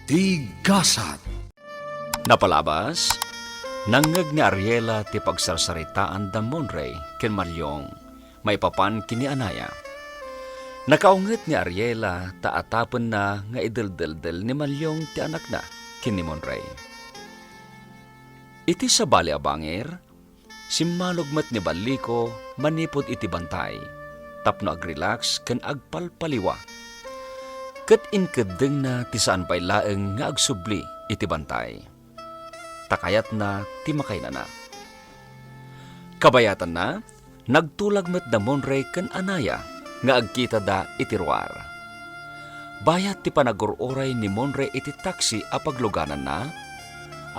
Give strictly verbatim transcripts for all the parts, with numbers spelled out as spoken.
Ti gasat. Napalabas, nangngeg ni Ariela ti pagsarsaritaan da Monray ken Malyong maipapan ken ni Anaya. Nakaunget ni Ariela ta atapenna nga ideldeldel ni Malyong ti anakna ken ni Monray. Iti sabali a bangir, simmalog met ni Balliko manipud iti bantay tapno agrelax ken agpalpaliwa. Ket inkeddengna ti saan pay laeng nga agsubli iti bantay, ta kayatna ti makainana. Kabayatanna, nagtulag met da Monray ken Anaya nga agkitada iti ruar. Bayat ti panagur-uray ni Monray iti taksi a paglugananna,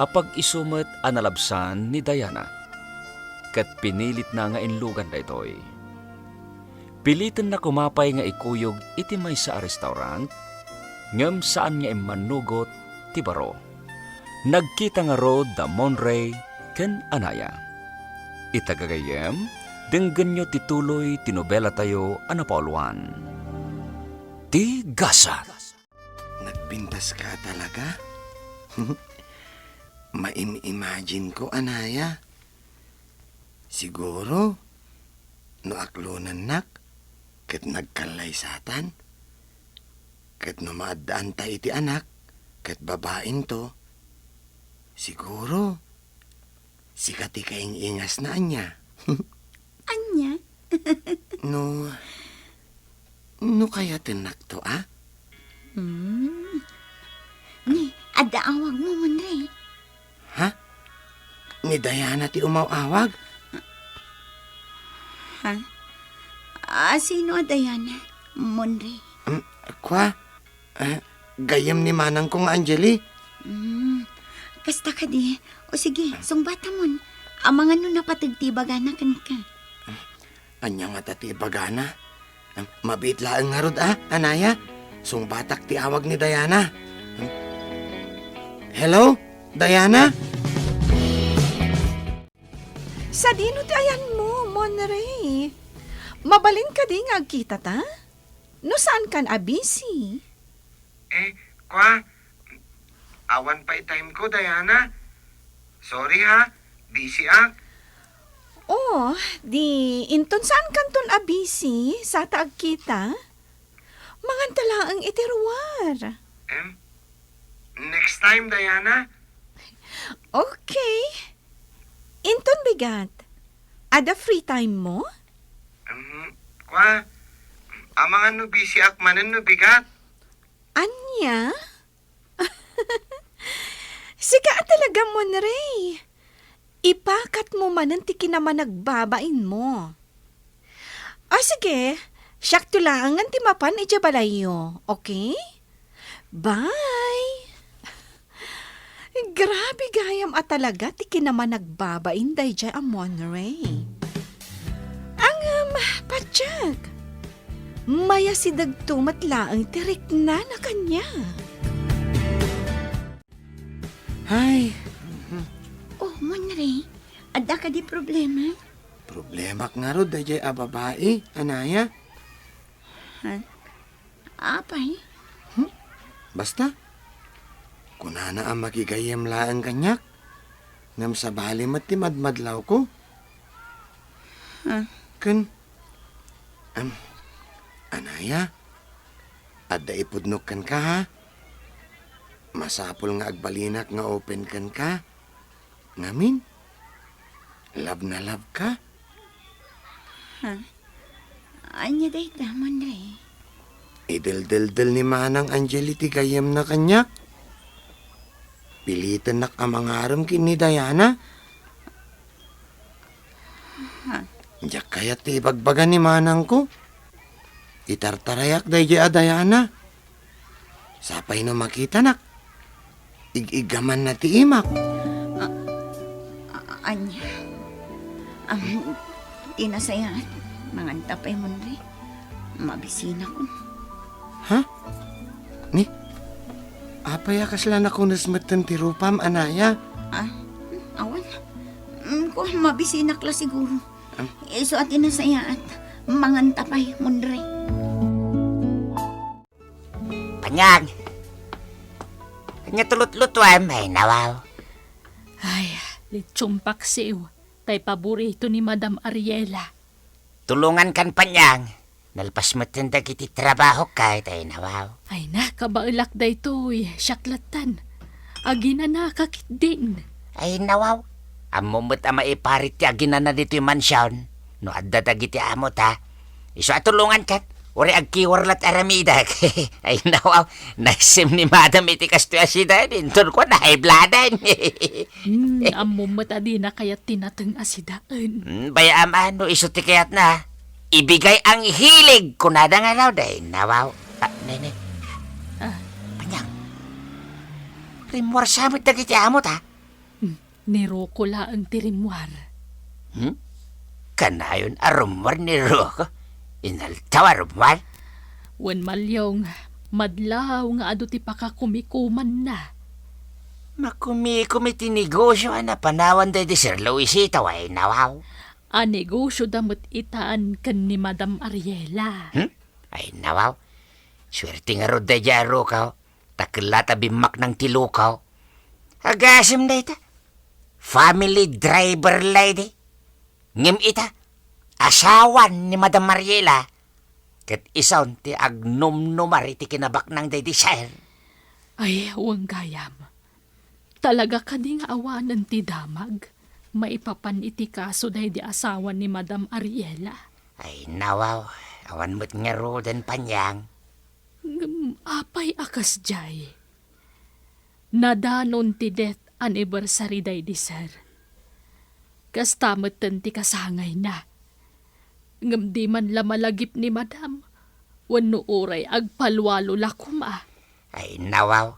apag-isu met a nalabsan ni Diana, ket pinilitna nga inlugan daytoy. Pilitenna koma pay nga ikuyog iti maysa a restaurant, ngem saan nga immannugot ti baro. Nagkita ngarud da Monray ken Anaya. Ita gagayyem, denggenyo ti tuloy ti nobelatayo a napauluan. Ti gasat. Nagpintas ka talaga? Maim-imagine ko, Anaya. Siguro, no aklonennak ket nagkallaysatan, ket no maaddaanta iti anak ket babainto, siguro, sika ti kaing-ingasna, ania? Ania? No, no kayatennakto, a? Hmm. Ni, adda awagmo, Monray. Ha? Ni Diana ti umaw-awag? Ha? A, sino a Diana, Monray? Um, kwa, eh, gayyem ni manangko nga Angeli. Hmm. Kasta kadi. O sige, sungbatamon. Amangan no napateg ti ibagana kenka. Ania ngata ti ibagana? Mabiit laeng ngarud, a, Anaya. Sungbatak ti awag ni Diana. Hello, Diana? Sadino ti ayanmo, Monray? Mabalin kadi nga agkitata? No saankan a busy? Eh, kwa, awan pay time ko, Diana. Sorry ha, busy ak. Oh, di inton saankanton a busy, sata agkita? Manganta laeng iti ruar. Em, next time, Diana. Okay. Inton bigat, adda free time mo? Em, kwa, amangan no busy ak manen no bigat. Ania? Sika a talaga, Monray. Ipakatmo manen ti kinamanagbabainmo. O sige, siakto laengen ti mapan idiay balayyo, okay? Bye! Grabe gayam a talaga ti kinamanagbabain daydiay a Monray. Ngem, patiek, mayasidegto met laeng ti riknana kaniak. Ay. Oh, Monray, adda kadi problema? Problemak ngarud daydiay a babai, Anaya. Ha? Apay? Hmm? Basta, kunana a makigayyem laeng kaniak, ngem sabali met ti madmadlawko. Ha? Ken, am, Anaya, adda ipudnok kenka, ha? Masapul nga agbalinak nga open kenka. Ngamin, love na love ka? Ha? Ania dayta, Monray? Ideldeldel ni Manang Angeli ti gayyemna kaniak. Pilitennak a mangarem ken ni Diana. Ha? Diak kayat ti ibagbaga ni manangko. Itartarayak daydiay a Diana. Sapay no makitanak, ig-iggamanna ti imak. A-, a-, ania? Am, ti nasayaat, manganta pay, Monray. Mabisinak. Ha? Ni? Apay a kasla nakunes metten ti rupam, Anaya? Ah, awan. Mm, kua, mabisinak la siguro. Ah. Isu a ti nasayaat, manganta pay, Monray. Panyag! Nga tulutlutuam, ay nawaw. Ay, lechon paksiw, tay paborito ni Madam Ariela. Tulongankan, Panyang. Nalpas metten dagiti trabahok, kay tay nawaw. Ay na, kabaelak daytoy, siak lattan. Aginanaka ketdin. Ay nawaw. Ammom met a maiparit ti aginana ditoy mansion. No adda dagiti amota, isu a tulongankan. Uray agkiwar lat aramidek. Ay nawaw, naisem ni Madam iti kastoy a sida, inton kua, na-high blood-en. Hmm, ammom met a dina kayat ti nateng a sidaen. Hmm, bay-am a no isu ti kayatna. Ibigay ang hilig, kunada nga daw, day nawaw. Ah, nene. Ah. Panyang. Rimmuar sa met dagiti amota. Hmm, ni Rocco laeng ti rimmuar. Hmm? Kanayon a rummuar ni Rocco? Inaldaw a rummuar? Wen, Malyong, madlaw nga adu ti pakakumikumanna. Makumikom iti negosio a napanawan daydi Sir Luisito, ay nawaw. A negosioda met itan ken ni Madam Ariela. Hmm? Ay nawaw. Suerte ngarud daydi a Rocco, ta kella ta bimmaknang ti Rocco. Agasem dayta. Family driver laydi. Ngem ita, asawan ni Madam Mariela, ket isun ti agnumnumar iti kinabaknang daydi Sir. Ay, wen gayam. Talaga kadi nga awanen ti damag maipapan iti kaso daydi asawa ni Madam Ariela? Ay, nawaw, awan met ngaruden, Panyang. Ngem apay a kasdiay? Nadanon ti death anniversary daydi Sir. Kasta metten ti kasangayna. Ngem di man la malagip ni Madam, wenno uray agpalwalo la koma. Ay, nawaw.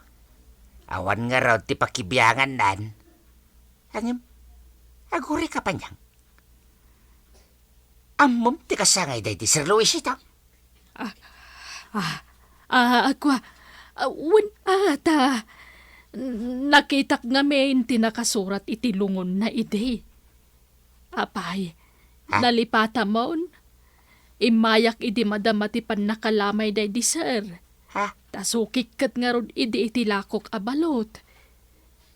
Awan ngarud ti pakibiangannan. Ngem, agurayka, Panyang. Ammom ti kasangay daydi Sir Luisito? Ah, ah, ah, kua, ah, wen, ah, ta, nakitak ngamin ti nakasurat iti lungonna idi. Apay, ah, nalipatamon? Immayak idi madama ti pannakalamay daydi Sir. Ha? Ta sukik ket ngarud idi iti lakok a balot.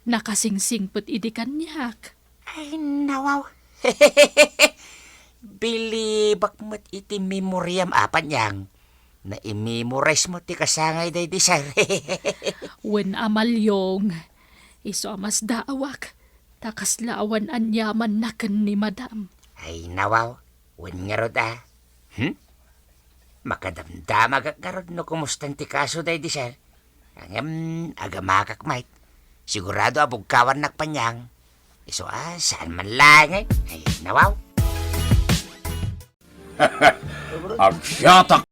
Nakasingsingpet idi kaniak. Ay, nawaw. Bilibak met iti memoriam, a Panyang. Nai-memorize mo ti kasangay daydi Sir. Wen a Malyong, isu a masdaawak, ta kasla awan aniamanna ken ni Madam. Ay, nawaw. Wen ngarud a. Hmm? Makadamdamagak ngarud no kumustan ti kaso daydi Sir. Ngem, agamakak met. Sigurado a bugkawannak, Panyang. Isu a, saan man laeng. Ay, nawaw. Agsiatak.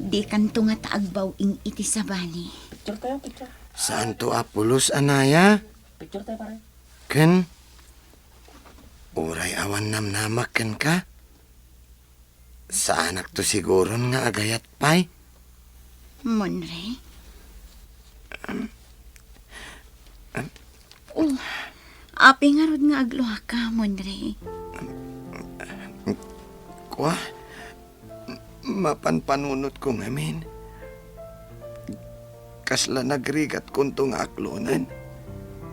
Dikanto ngata agbaw-ing iti sabali. Picture tayo, picture. Saanto a pulos, anaya? Picture tayo, pare. Ken, uray awan namnamak kenka, saanakto siguron nga agayat pay. Monre? Oh, apay ngarud nga agluaka, Monre? Kua, mapan panunotko ngamin. Kasla nagrigatkonto nga aklonen.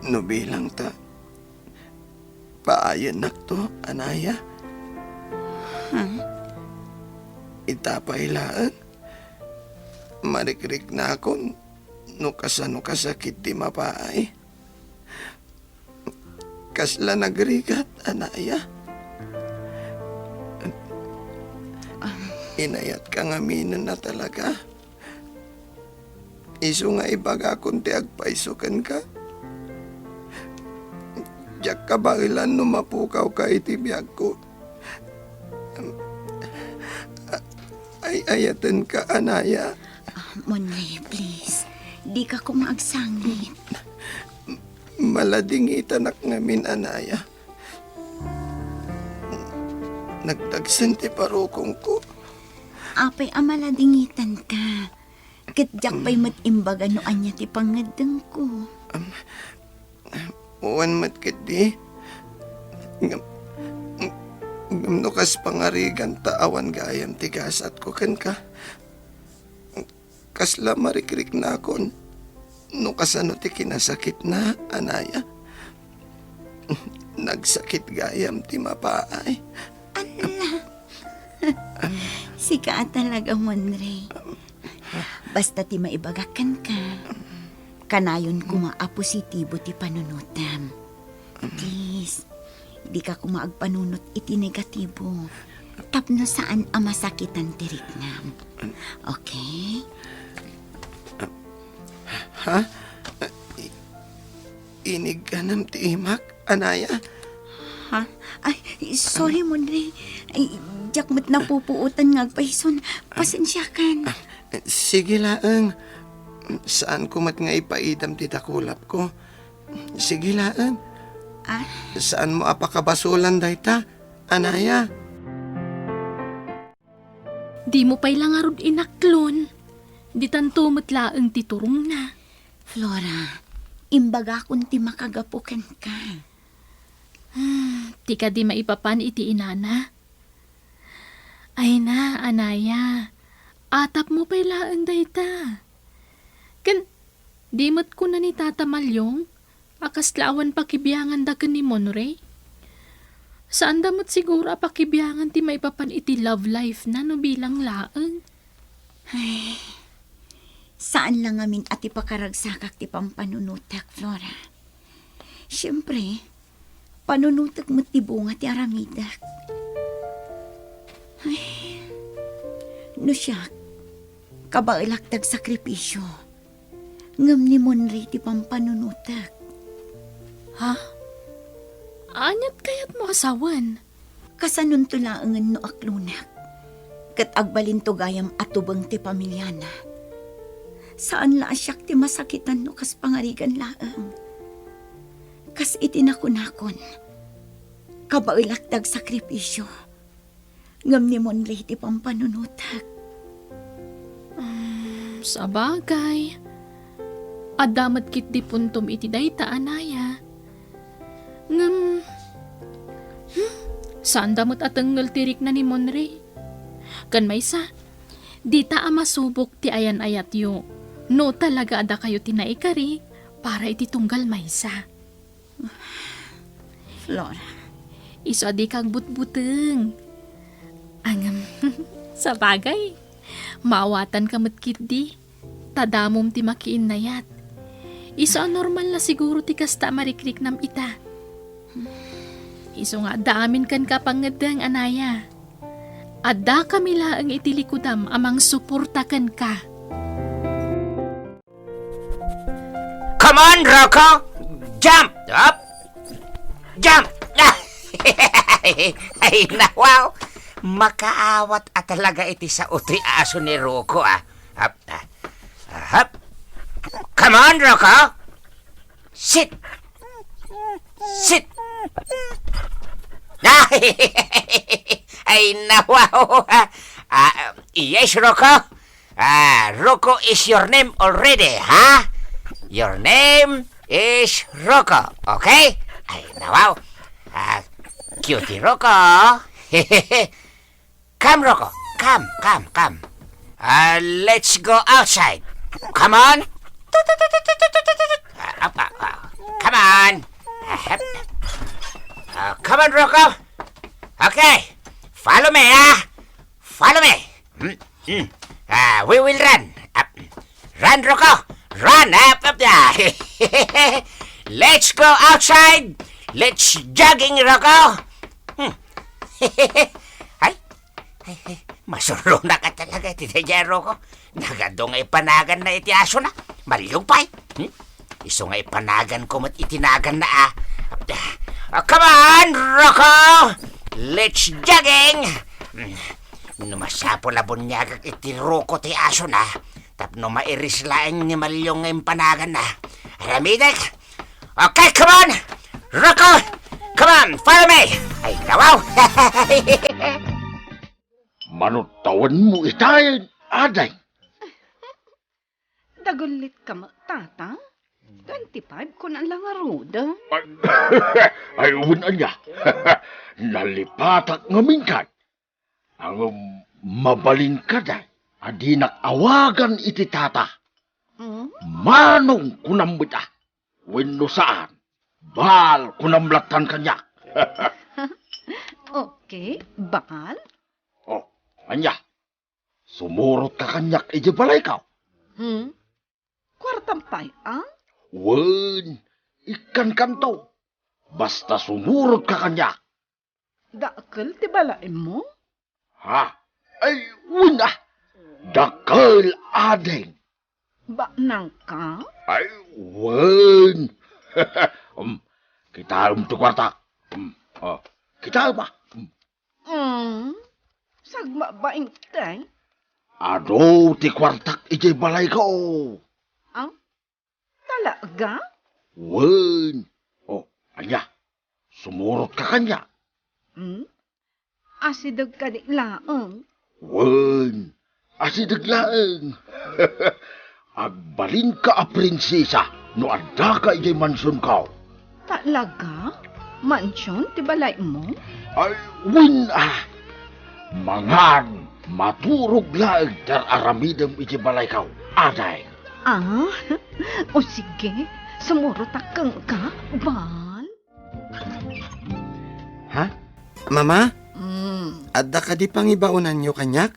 No bilang ta, paayennakto, anaya. Hmm? Ita pay laeng, marikriknakon no kasano kasakit ti mapaay. Kasla nagrigat, anaya. Inayatka ngaminen a talaga. Isu nga ibagakon ti agpayso kenka. Diak kabaelan no mapukawka iti biagko. Ay-ayatenka, anaya. Ah, Monre, please. Dika koma agsangit. Maladingitanak ngamin, anaya. Nagdagsen ti parukongko. Apay a maladingitanka? Ket diak pay met imbaga no ania ti pangngeddengko. Am, wen met ketdi. Ngem, ngem no kas pangarigan ta awan gayam ti gasatko kenka. Kasla marikriknakon no kasano ti kinasakitna, anaya. Nagsakit gayam ti mapaay. Ala. Sika a talaga, Monre. Basta ti maibagak kenka, kanayon koma a positibo ti panunotam. Please, dika koma agpanunot iti negatibo tapno saan a masakitan ti riknam. Okay? Ha? I-, inigganam ti imak, anaya? Ha? Ay, sorry, Monre. Ay, diak met napupuotan nga agpayson. Pasensiakan. Ah, sige laeng. Saanko met nga ipaidam ti dakulapko. Sige laeng. Ah? Saanmo a pakabasolan dayta, anaya? Dimo pay la ngarud inaklon. Ditanto met laeng ti turongna. Flora, imbagakon ti makagapu kenka. Hmm, ti kadi maipapan iti inana? Ay na, anaya. Atapmo pay laeng dayta. Ken, di met kuna ni Tata Malyong a kasla awan pakibianganda ken ni Monre? Saanda met siguro a pakibiangan ti maipapan iti love life na no bilang laeng. Ay, saan la ngamin a ti pakaragsakak ti pampanunotek, Flora. Siempre, panunotek met ti bunga ti aramidek. Ay, no siak, kabaelak ti agsakripisio. Ngem ni Monre ti pampanunotek. Ha? Aniat kayatmo a sawen? Kasanonto laengen no aklonak, ket agbalinto gayam a tubeng ti pamiliana. Saan la a siak ti masakitan no kas pangarigan laeng. Kas iti nakunakon, kabaelak ti agsakripisio, ngem ni Monre ti pampanunotek. Mm, sabagay. Adda met ketdi puntom iti dayta, anaya. Ngem, hmm, saanda met a tengngel ti rikna ni Monre. Ken maysa, dita a masubok ti ayan-ayatyo no talaga a dakayo ti naikari para iti tunggal maysa. Flora. Isu a dika agbutbuteng. Ngem, sabagay, maawatanka met ketdi. Ta damom ti makiinnayat. Isu a normal la siguro ti kasta a marikriknam ita. Isu nga adda amin kenka pangngeddeng, anaya. Addakami laeng iti likudam a mangsuporta kenka. Come on, Rocco! Jump! Up! Jump! Ay, na, wow! Makaawat a talaga iti sao ti aso ni Rocco, ah. Hap, ah, hap. Come on, Rocco! Sit! Sit! Ay, nawaw! Ah, yes, Rocco? Ah, Rocco is your name already, ha? Your name is Rocco, okay? Ay, nawaw. Ah, cutie Rocco. Come, Rocco. Come, come, come. Ah, let's go outside. Come on. Ah, up, up, up. Come on. Ah, hep. Ah, come on, Rocco. Okay. Follow me, ah. Follow me. Mm, mm. Ah, we will run. Up. Run, Rocco. Run. Up, up, ah. Let's go outside. Let's jogging, Rocco. Hmm. Ay, ay, ay, masurlonak a talaga iti daydiay a Rocco. Nagadu nga ipanaganna iti asona. Malliog pay. Hmm? Isu nga ipanaganko met iti naganna, ah. Ah, come on, Rocco! Let's jogging! Hmm. No masapul a buniagak iti Rocco ti asona, tapno mairis laeng ni Malliog nga impanaganna. Aramidek! Okay, come on! Rocco! Come on, follow me! Ay, nawaw! Manuttawenmo itayen, ading. Dagullit ka met, tata? Twenty-five ko na lang a ruda. Ay, wen ania. Nalipatak ngamin kay. Ngem mabalin kadi a dinak awagan iti tata. Hmm? Manong kunam met a. Wenno saan, Bal kunam lattan kaniak. Okay, Bal? Oh, ania? Sumurotka kaniak idiay balayko? Hmm? Kuartam pay, a? Wen, ikkankanto. Basta sumurotka kaniak. Dakkel ti balaymo? Ha? Ay, wen a. Dakkel, ading. Baknangka? Ay, wen. Um, kitaem ti kuartak. Um, oh, kitaem a. Um. Mm. Sagbabain tay? Adu ti kuartak idiay balayko. Ah? Talaga? Wen. Oh, ania? Sumurotka kaniak? Hmm? Asideg kadi laeng? Wen, asideg laeng. Agbalinka a prinsesa no addaka idiay mansionko. Talaga? Mansion ti balaymo? Ay, wen a. Mangan, maturog laeng ti ar-aramidem iti balayko, ading. Ah, o sige, sumurotak kenka, Bal. Ha? Mama? Mm. Adda kadi pangibaonanyo kaniak?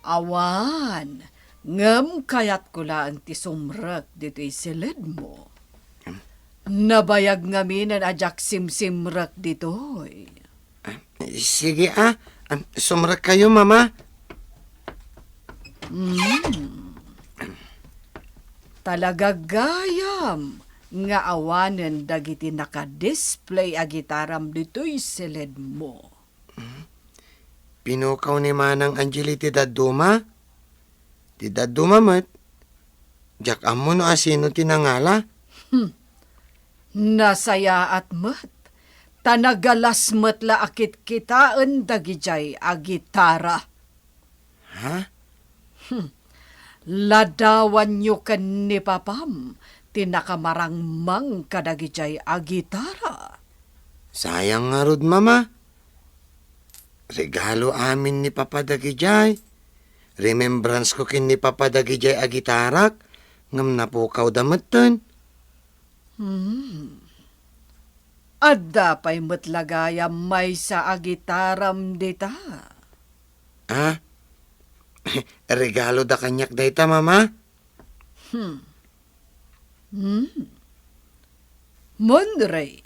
Awan, ngem kayatko laeng ti sumrek ditoy siledmo. Nabayag ngamin a diak simsimrek ditoy. Ah, sige, ah. Ah, sumrekkayo, Mama. Mm. Talaga gayam nga awanen dagiti naka-display a gitaram ditoy siledmo. Pinukaw ni Manang Angeli ti dadduma. Ti dadduma met, diak ammo no asino ti nangala. Hmm. Nasayaat met, ta nagalas met la a kitkitaen dagidiay a gitara. Ha? Hmm. Ladawanyo ken ni papam ti nakamarangmang kadagidiay a gitara. Sayang ngarud, Mama. Regalo amin ni Papa dagidiay. Remembrance ko ken ni Papa dagidiay a gitarak, ngem napukawda metten. Hmm. Adda pay met la gayam maysa a gitaram dita. Ah? Regaloda kaniak dayta, Mama? Hmm. Hmm. Monrey,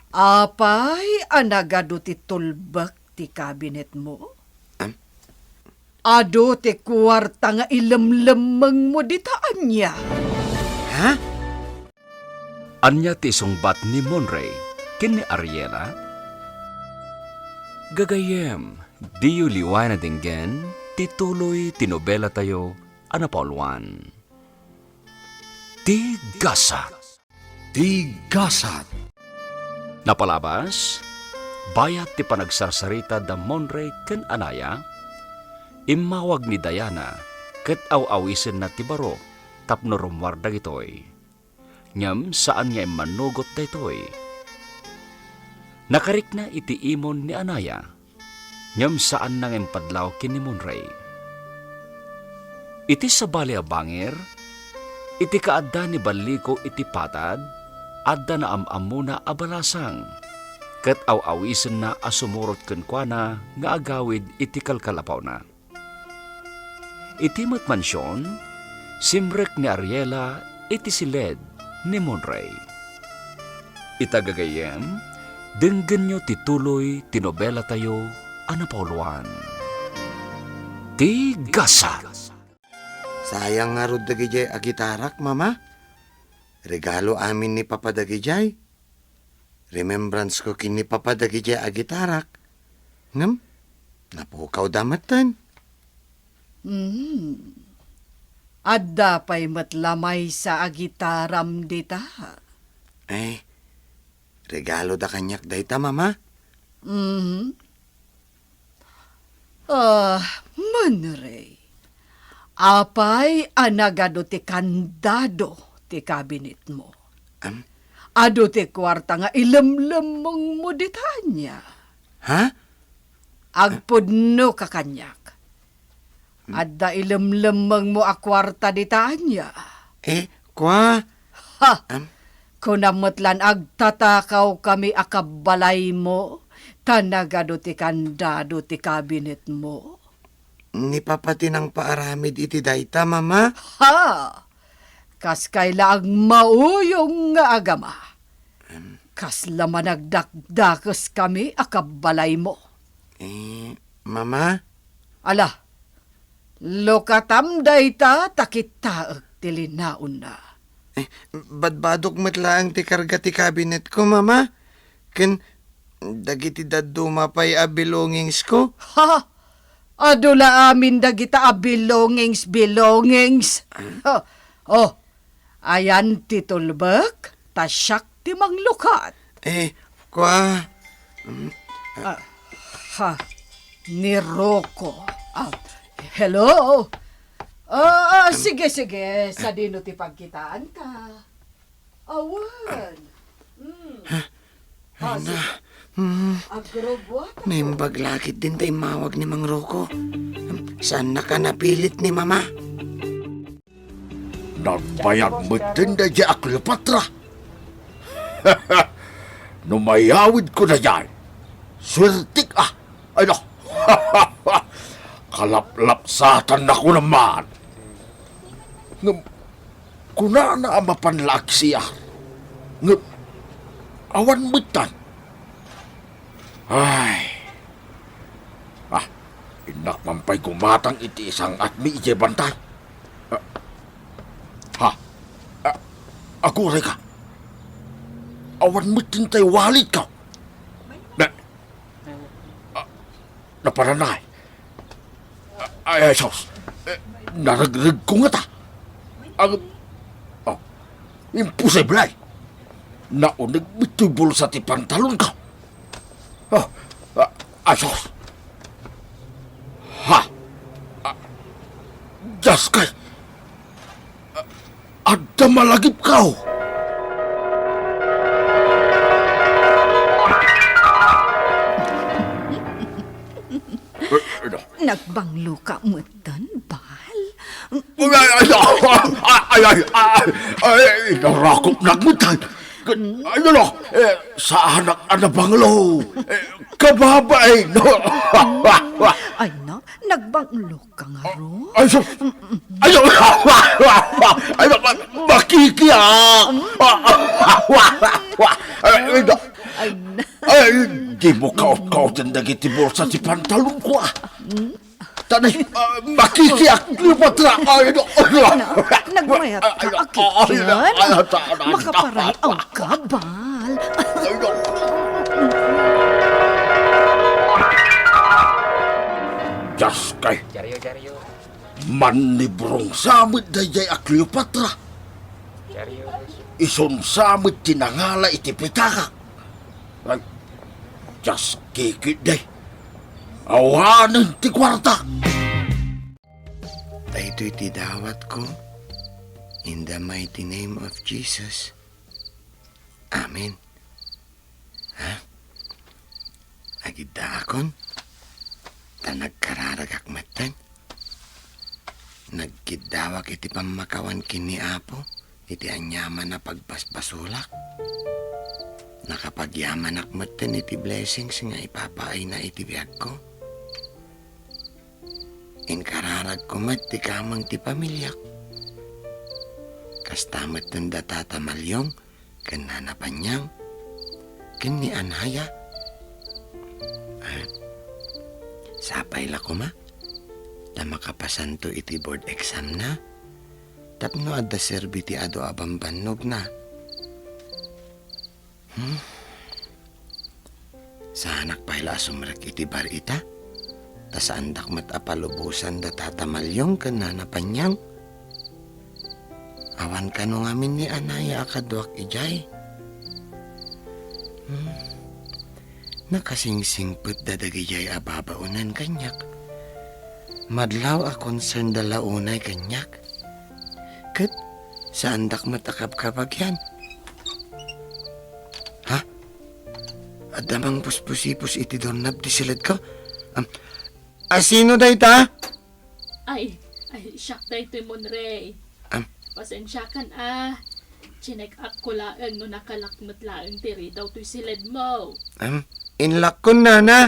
apay a nagadu ti tulbek ti kabinetmo? Am? Adu ti kuarta nga ilemlemmengmo dita ania? Ha? Ania ti sungbat ni Monrey ken ni Ariela? Gagayyem, Diyo liwayan a denggen ti tuloy ti nobelatayo a napauluan, Ti Gasat. Ti Gasat. Napalabas, bayat ti panagsarsarita da Monrey ken Anaya, immawag ni Diana ket aw-awisenna ti baro tapno rummuar dagitoy. Ngem saan nga immanugot daytoy. Nakarikna iti imon ni Anaya, ngem saanna nga impadlaw ken ni Monrey. Iti sabali a bangir, iti kaadda ni Balliko iti patad, adda naam-ammona a balasang, ket aw-awisenna a sumurot kenkuana nga agawid iti kalkalapawna. Iti met mansion, simrek ni Ariela iti siled ni Monrey. Ita gagayyem, denggenyo ti tuloy ti nobelatayo a napauluan, Ti Gasat. Sayang ngarud dagidiay a gitarak, Mama. Regalo amin ni Papa dagidiay. Remembrance ko ken ni Papa dagidiay a gitarak. Ngem, napukawda metten. Hmm. Adda pay met la maysa a gitaram dita. Eh, regalo da kaniak dayta, Mama. Mhm. Ah, Monrey, apay a nagadu ti kandado ti kabinetmo? Am? Adu ti kuarta nga ilemlemmengmo dita ania? Ha? Agpudnoka kaniak. Adda ilemlemmengmo a kuarta dita ania? Eh, kua? Ha! Am? Kunam met lan agtatakawkami a kabbalaymo, ta nagadu ti kandado ti kabinetmo. Ni Papa ti nangpaaramid iti dayta, Mama. Ha! Kas kay la agmauyong nga agama. Em. Kasla managdakdakeskami a kabbalaymo. Eh, Mama? Ala, lukatam dayta ta kittaek ti linaonna. Eh, badbadok met laeng ti karga ti kabinetko, Mama. Ken dagiti dadduma pay a belongingsko. Ha? Adu la amin dagita a belongings, belongings. Ah? Ha? Oh, ayan ti tulbek, ta siak ti manglukat. Eh, kua, mm, Ah, ha, ni Rocco. Ah, hello? Ah, ah, sige, sige. Sadino ti pagkitaanka? Awan. Hmm. Ay, Ah, na. sige. Hmm. Agrobota ko. Naimbag la ketdin ta immawag ni Mang Rocco. Hmm, saannak a napilit ni Mama? Nagbayag metten daydiay a Cleopatra. No mayawidko daydiay, suertek a. Ay, no. Kalaplapsatannako naman. Ngem, kunana a mapan la agsiar. Ngem, awan metten. Ay. Ah, innak man pay gumatang iti isang-atmi idiay bantay. Ah, ha? Ah, aguray ka. Awan met intay wallet ka. Na, ah, naparanay. Ay, ay, sus. Eh, naregreg ko ngata. Ang, oh, imposible. Nauneg met toy bulsa ti pantalon ko. Oh, ah, ay, sus. Ha? Ah, diaskay. Adda malagipkaw! Eh, ano? Nagbangloka metten, Bal? Ay, ay, ay, ay, ay, ay, ay, narakopnak metten. Ano, no? Eh, saanak a nabanglo. Eh, kababain, no? Ay, na, nagbanglo ka ngarud? Ay, so, ay, so, ay, ma-, ma-, makikiak! Ay, ay, Ay, na. Ay, di mo kaut-kauten dagiti bulsa ti pantalonko, ah. Tanay, ah, makikiak, Cleopatra! Ay, no. Na, nagmayat ka, ay, no. Ay, no. Ay, no. Makaparay-aw ka, Bal. Ay, no. Kay, Diaryo, diaryo. Mannibrongsa met daydiay a Cleopatra. Diaryo. Isunsa met ti nangala iti pitakak. Ay, just kikit day. Awanen ti kuarta. Daytoy ti dawatko. In the mighty name of Jesus. Amen. Ha? Agiddaakon, ta nagkararagak metten. Nagkiddawak iti pammakawan ken ni Apo iti aniaman a pagbasbasolak. Nakapagyamanak metten iti blessings nga ipapaayna iti biagko. Inkararagko met ti kameng ti pamiliak. Kasta metten da Tata Maliong ken Nana Panyang ken ni Anaya. Ah, sapay la koma ta makapasanto iti board exam na tapno adda serbi ti adu a bambannogna. Hmm? Saanak pay la a sumrek iti bar ita, ta saandak met a palubosan da Tata Maliong ken Nana Panyang. Awan kano ngamin ni Anaya a kaduak idiay. Hmm. Nakasingsingpet da dagidiay a babaonen kaniak. Madlaw a concern da la unay kaniak. Ket saandak met a kabkabagian. Ha? Adda mangpuspusipos iti doorknob ti siledko? Am, a sino dayta? Ay, ay, siak daytoy, Monrey. Am? Pasensiakan a. Chinek-upko laeng no nakalak met laeng ti ridaw toy siledmo. Am, inlakkon, nana.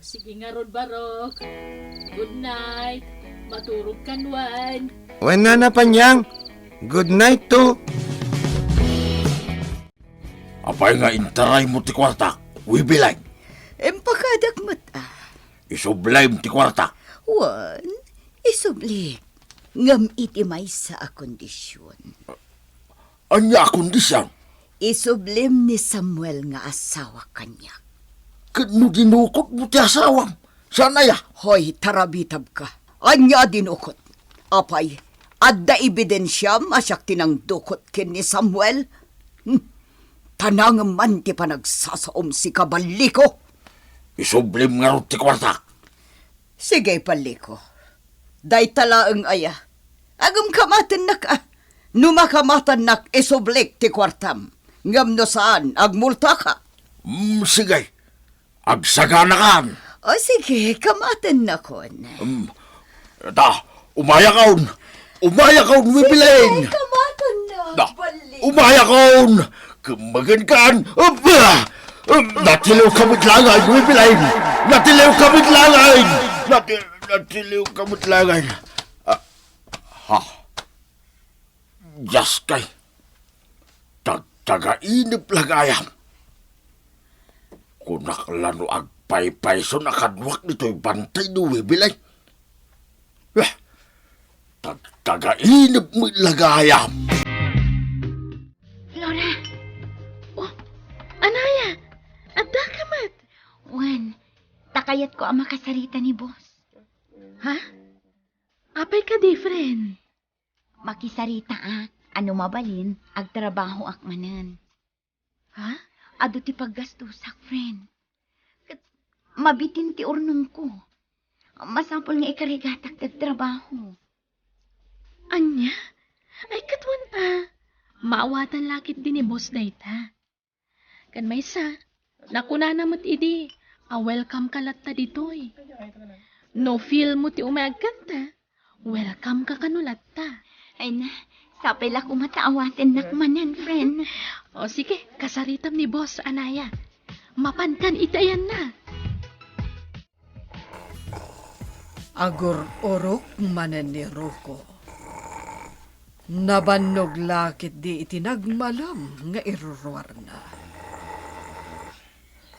Sige ngarud, Barok. Good night. Maturogkan wen. Wen, Nana Panyang. Good night too. Apay nga intaraymo ti kuartak, Wibilain? Impakadak met a. Isublem ti kuarta. Wen, isubli. Ngem iti maysa a kondisyon. Ania a kondisyon? Isublem ni Samuel nga asawa kaniak. Ket no dinukotmo ti asawam, saan aya? Hoy, tarabitabka. Ania a dinukot? Apay, adda ebidensiam a siak ti nangdukot ken ni Samuel? Hmm. Ta nangem man ti panagsasaom sika, balliko. Isublem ngarud ti kuarta. Sige, balliko. Dayta laeng aya. Agem kamatennak a. No makamatennak, isublik ti kuartam. Ngem no saan, agmultaka. Mm, sige. Agsaganakan. O sige, kamatennakon. Mm. Ta, umayakon. Umayakon, Wibilain. Sige, kamatennak, Da, balliko. Umayakon. Kemmegenkan. Aba! Um, natiliwka met laeng, Wibilain. Natiliwka met laeng. Nati-, natiliwka met laeng. Ah, ha. Diaskay. Tagtagainep la gayam. Kunak la no agpaypayson a kaduak ditoy bantay ni Wibilain. Eh, tagtagainep met la gayam. Flora! Oh, Anaya! Addaka met! Wen, ta kayatko a makasarita ni boss. Ha? Apay kadi, friend? Makisaritaak a no mabalin, agtrabahoak manen. Ha? Adu ti paggastusak, friend. Ket mabitin ti urnongko. Masapul nga ikarigatak ti agtrabaho. Ania? Ay, ket wen a. Maawatan la ketdi ni boss dayta. Ken maysa, nakunana met idi a welcome ka latta ditoy. No feel mo ti umay agkanta, welcome ka kano latta. Ay na, sapay la koma ta awatennak manen, friend. O sige, kasaritam ni boss, Anaya. Mapankan iti ayanna. Agur-urok manen ni Ruko. Nabannog la ketdi iti nagmalem nga iruruarna.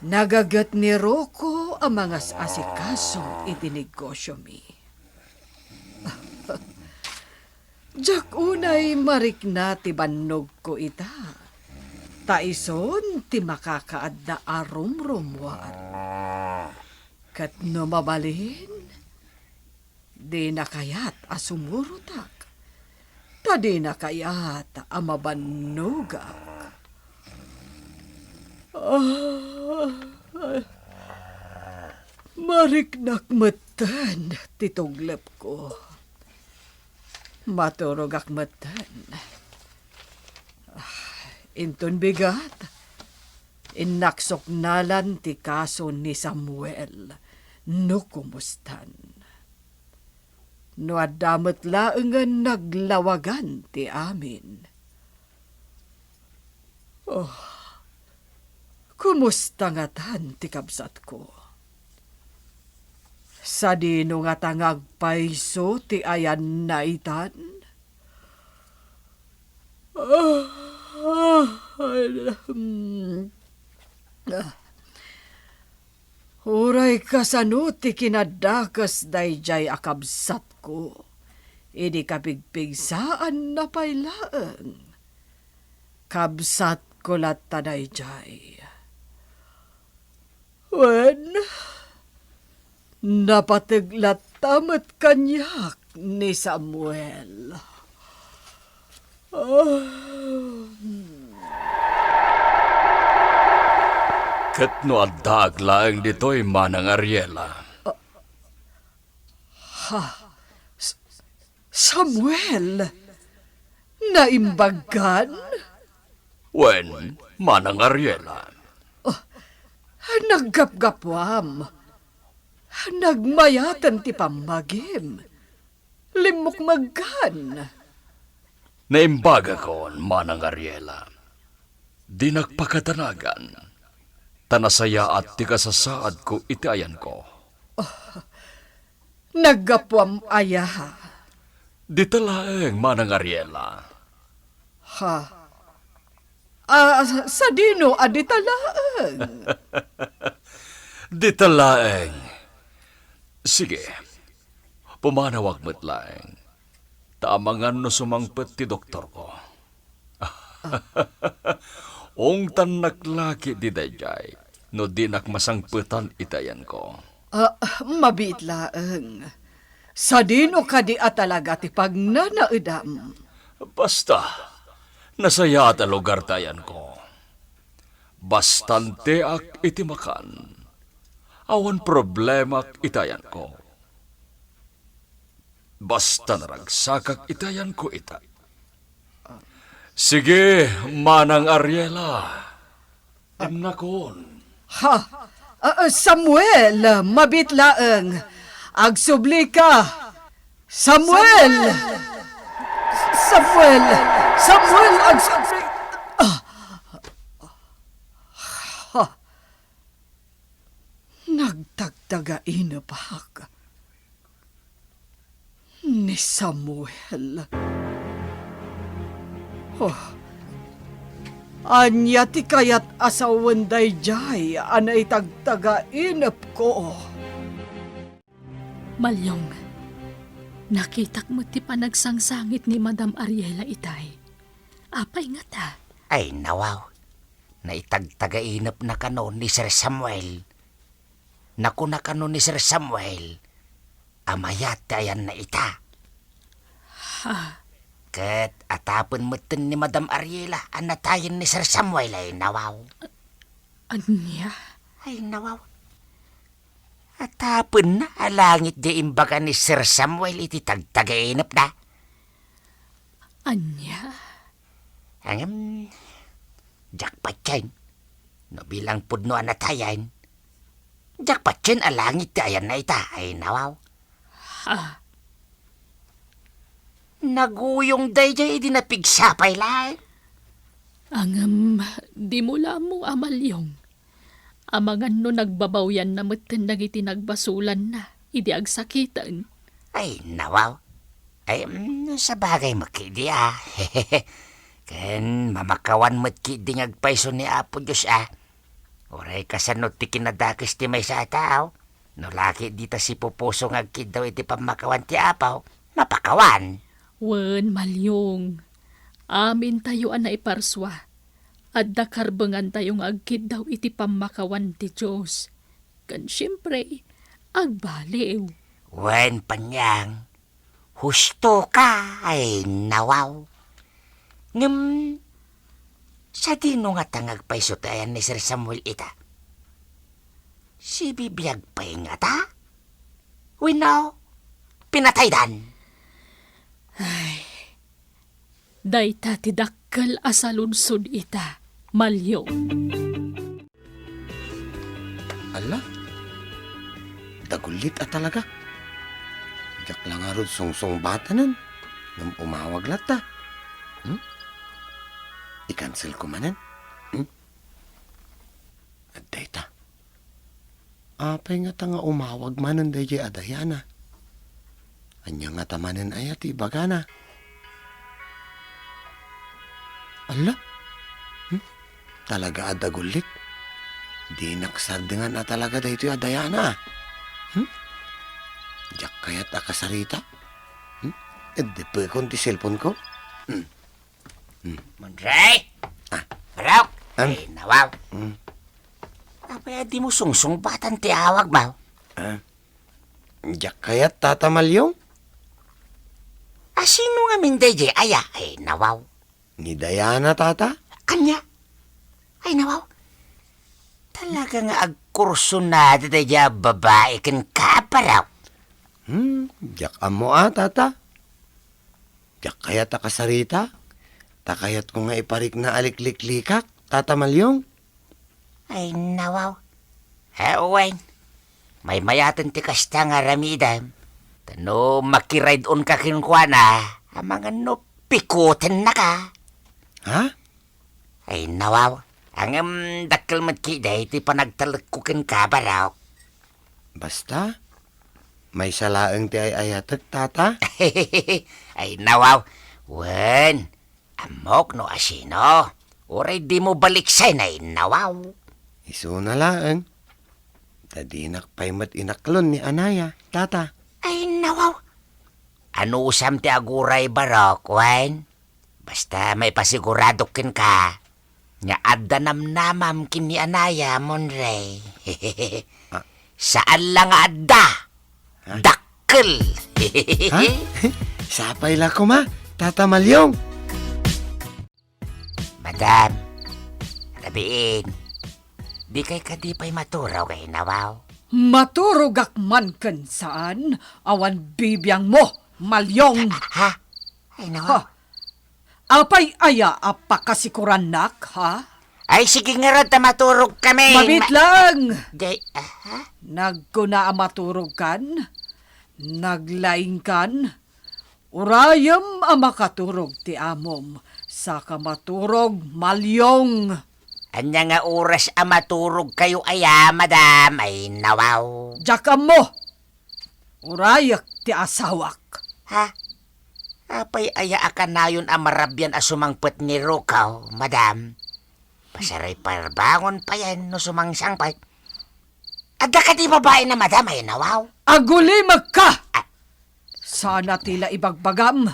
Nagaget ni Ruko a mangas-asikaso iti negosyomi. Diak unay marikna ti bannogko ita, ta isun ti makakaadda a rumrumuar. Ket no mabalin, Dina kayat a sumurotak, ta dina kayat a mabannogak. Ah, mariknak metten ti tuglepko. Maturogak metten. Ah, inton bigat, innak suknalan ti kaso ni Samuel no kumustan. No adda met laengen naglawagan ti amin. Oh, kumusta ngatan ti kabsatko? Sadino ngata nga agpayso ti ayanna itan? Ah, ah, ah, hmm. Ah. Uray kasano ti kinadakes daydiay a kabsatko, idi kapigpigsaanna pay laeng. Kabsatko latta daydiay. Wen, napateg latta met kaniak ni Samuel. Ah. Ket no addaak laeng ditoy, Manang Ariela. Ha? S-, Samuel? Naimbagkan? Wen, Manang Ariela. Oh, naggapgapuam. Nagmayaten ti pammagim. Limmukmegkan. Naimbagakon, Manang Ariela. Dinak pakadanagan, ta nasayaat ti kasasaadko iti ayanko. Naggapuam aya? Dita laeng, Manang Ariela. Ha? Ah, sadino a dita laeng? Dita laeng. Sige, pumanawak met laeng. Ta amangan no sumangpet ti doktorko. Ungtannak la ketdi daydiay no dinak masangpetan iti ayanko. Ah, mabiit laeng. Sadino kadi a talaga ti pagnanaedam? Basta, nasayaat a lugar ti ayanko. Bastanteak iti makan. Awan problemak iti ayanko. Basta naragsakak iti ayanko ita. Sige, Manang Ariela. Innakon. Ha? Ah, ah, Samuel, mabiit laeng. Agsubli ka. Samuel! Samuel! Samuel, agsubli. Ah. Ha? Nagtagtagainep ni Samuel. Oh, ania ti kayat a sawen daydiay a naitagtagainepko? Malyong, nakitak met ti panagsangsangit ni Madam Ariela itay. Apay ngata? Ay, nawaw. Naitagtagainepna kano ni Sir Samuel. Nakuna kano ni Sir Samuel a mayat ti ayanna ita. Ha? Ket atapen metten ni Madam Ariela a natayen ni Sir Samuel ay nawaw. Ania? Ay nawaw. Atapenna a langit di imbaga ni Sir Samuel iti tagtagainepna. Ania? Ngem, diak patien. No bilang pudno a natayen, diak patien a langit ti ayanna ita, ay nawaw. Ha? Naguyong daydiay idi napigsa pay laeng. Ngem, dimo la ammo a Malyong. Amangan no nagbabawyanna metten dagiti nagbasolanna idi agsakiten. Ay, nawaw. Ay, mm, sabagay met ketdi, a. Ken mamakawan met ketdi nga agpayso ni Apo Dios, a. Uray kasano ti kinadakes ti maysa a tao, no la ketdi ta sipupuso nga agkiddaw iti pammakawan ti Apo, mapakawan. Wen, Malyong, amintayo a naiparsua. Adda karbengantayo nga agkiddaw iti pammakawan ti Dios. Ken siempre, agbaliw. Wen, Panyang, Husto ka, ay nawaw. Ngem, sadino ngata nga agpayso ti ayan ni Sir Samuel ita? Sibibiag pay ngata? Wenno, pinataydan? Ay, dayta ti dakkel a saludsod ita, Malyong. Alla, dagullit a talaga. Diak la ngarud sungsungbatanen ngem umawag latta. Hmm? I-cancel ko manen. Hmm? Adda ita. Apay ngata nga umawag manen daydiay a Diana? Ania ngata manen aya ti ibagana? Alla? Hmm? Talaga a dagullit? Dinak sardengan a talaga daytoy a Diana, ah. Hmm? Diak kayat a kasarita? Hmm? Iddepekon ti cellphone ko? Hmm. Hmm. Monray! Ah. Barok! Ah? Ay, nawaw. Hmm. Apay a dimo sungsungbatan ti awagmo? Ah. Diak kayat, Tata Malyong. A sino ngamin daydiay aya? Ay, nawaw. Ni Diana, Tata. Ania? Ay, nawaw. Talaga nga agkursunada daydiay a babai kenka, Barok. Hmm, diak ammo a, Tata. Diak kayat a kasarita. Ta kayatko nga iparikna a likliklikak, Tata Malyong. Ay, nawaw. Awan. Maymayaten ti kasta nga aramidem. Ta no makiride-onka kenkuana, amangan no pikotennaka. Ha? Ay, nawaw. Ngem dakkel met ketdi ti panagtalekko kenka, Barok. Basta, maysa laeng ti ay-ayatek, Tata. Ay, nawaw. Wen, ammok no asino. Uray dimo baliksen, ay, nawaw. Isuna laeng. Ta dinak pay met inaklon ni anaya, Tata. Ay, nawaw. Anusam ti aguray, Barok, wen? Basta maipasiguradok kenka nga adda namnamam ken ni anaya, Monray. Ah. Saan la nga adda. Ha? Dakkel. Ha? Sapay la koma, Tata Malyong. Madam, rabiin, dikay kadi pay maturog, ay nawaw? Maturogak man ken saan, awan bibiangmo, Malyong. Ha? Ay, nawaw. Ha? Apay aya a pakasikurannak, ha? Ay, sige ngarud ta maturogkami. Mabiit lang. Jay, ah, ha? Nagkuna a maturogkan, naglaingkan, urayem a makaturog ti amom, saka maturog, Malyong. Ania nga oras a maturogkayo aya, madam? Ay, nawaw. Diak ammo. Urayek ti asawak. Ha? Apay aya a kanayon a marabian a sumangpet ni Rukaw, madam? Pasaray parbangon payen no sumangsangpet. Adda kadi babaina, madam, ay nawaw? Agulimekka! Ah. Sana ti la ibagbagam.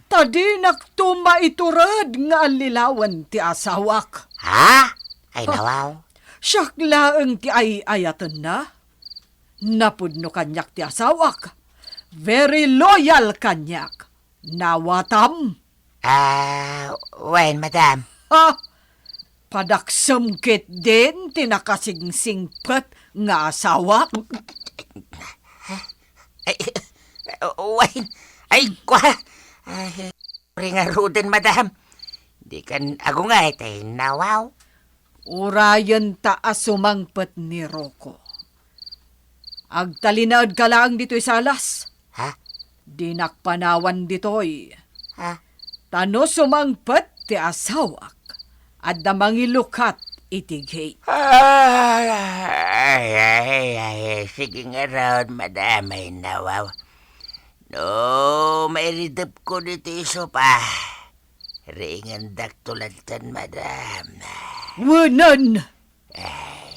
Ta dinakto maitured nga allilawen ti asawak. Ha? Ay, nawaw? Siak laeng ti ay-ayatenna. Napudno kaniak ti asawak. Very loyal kaniak. Nawatam? Ah, wen, madam. Ha? Padaksem ketdin ti nakasingsingpet nga asawak? Ay, wen, ay, kua. Ay, uri ngaruden, madam. Dikan agungay, tay nawaw. Urayenta a sumangpet ni Rocco. Agtalinaedka laeng ditoy salas. Ha? Dinak panawan ditoy. Ha? Ta no sumangpet ti asawak, adda mangilukat iti gate. Ay, ay, ay, ay, sige ngarud, madam, ay nawaw. No mairidepko ditoy sopa, riingandakto latta, madam. Wenen! Ay.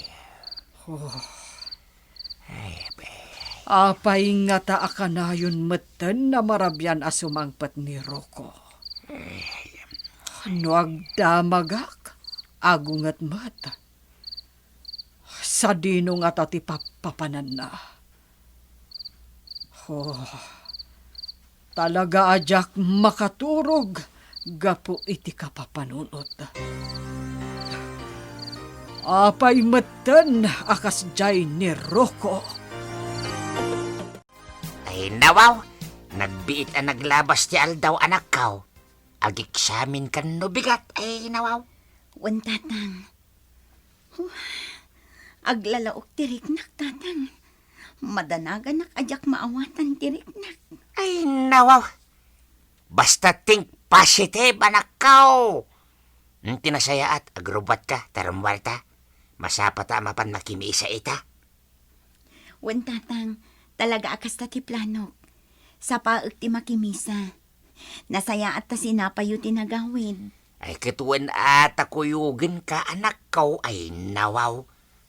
Oh. Ay, abay. Apay ngata a kanayon metten a marabian a sumangpet ni Rocco? Ay. No agdamagak, agunget met. Sadino ngata ti pappapananna? Oh. Talaga a diak makaturog gapu iti kapapanunot. Apay metten a kasdiay ni Rocco? Ay, nawaw! Nagbiit a naglabas ti aldaw, anakko. Ageksaminkan no bigat, ay, nawaw. Wen, Tatang. Huh, aglalaok ti riknak, Tatang. Madanaganak a diak maawatan ti riknak. Ay, nawaw. Basta think positive, anakko. Ti nasayaat, agrubbuatka, ta rummuarta. Masapata a mapan makimisa ita. Wen, Tatang, talaga a kasta ti planok. Sapaek ti makimisa. Nasayaat ta sinapayo ti nagawid. Ay, ket wen a ta kuyogenka, anakko, ay, nawaw.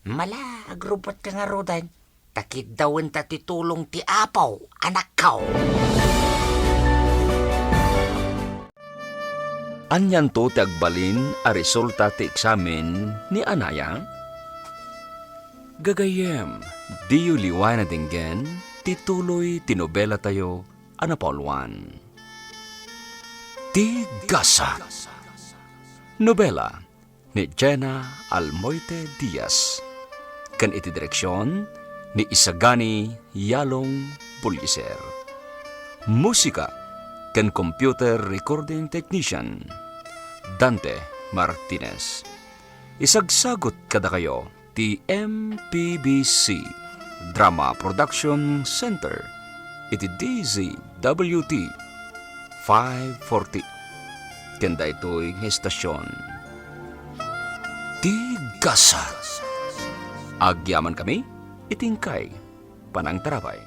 Mala, agrubbuatka ngaruden. Ta kiddawenta ti tulong ti Apo, anakko. Anianto ti agbalin a resulta ti eksamen ni Anaya? Gagayyem, diyo liwayan a denggen ti tuloy ti nobelatayo a napauluan, Ti Gasat. Nobela ni Jena Almoite Diaz, ken iti direksion ni Isagani Yalong Buliser. Musika ken computer recording technician, Dante Martinez. Isagsagut kadakayo ti M P B C Drama Production Center iti D Z W T five forty. Ken daytoy nga istasion, Ti Gasat. Agyamankami iti inkay panangtarabay.